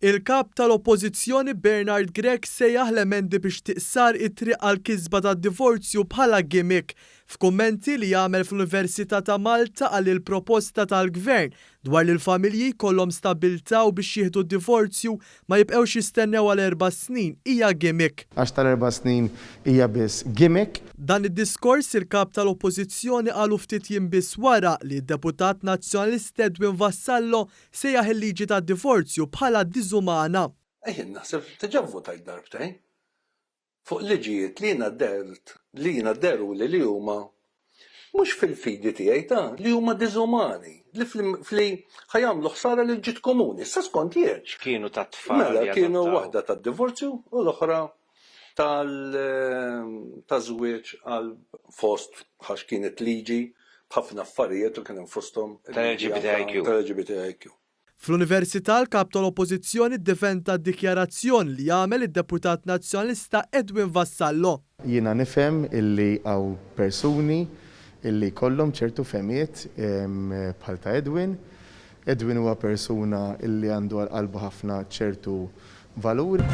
Il-Kap tal-Oppożizzjoni Bernard Grech sejjaħ l-emendi biex tiqsar it-triq għall-kisba tad-divorzju bħala gimmick. F'kummenti li għamel fl-Università ta' Malta qal li l-proposta tal-Gvern dwar li l-familji jkollhom stabbiltà u biex jieħdu d-divorzju ma jibqgħux jistennew għal erba' snin hija gimmick. Għax tal-erba' snin hija biss gimmick. Dan id-diskors il-Kap tal-Oppożizzjoni qalu ftit jiem biss wara li d-Deputat Nazzjonalista Edwin Vassallo sejjaħ il-liġi tad-divorzju bħala diżumana. Jien naħseb diġà vvotajt darbtejn fuq liġijiet li jiena dehrt li jiena dehruli li huma mhux fil-fidi tiegħi ta' li huma diżumani, li fli ħa jagħmlu ħsara lill-ġid komuni. Issa skont jien. X'kienu tat-tfal Mela li kienu adottaw? waħda tad-divorzju u l-oħra tal ta' żwieġ għal fost għax kienet liġi b'ħafna affarijiet u kien hemm fosthom il-liġi anke Tal-LGBTIQ. tal-LGBTIQ. Fl-Università l-Kap tal-Oppożizzjoni ddefenda d-dikjarazzjoni li għamel id-Deputat Nazzjonalista Edwin Vassallo. Jiena nifhem illi hawn persuni illi jkollhom ċertu fehmiet bħal ta' Edwin. Edwin huwa persuna illi għandu għal qalbu ħafna ċertu valuri.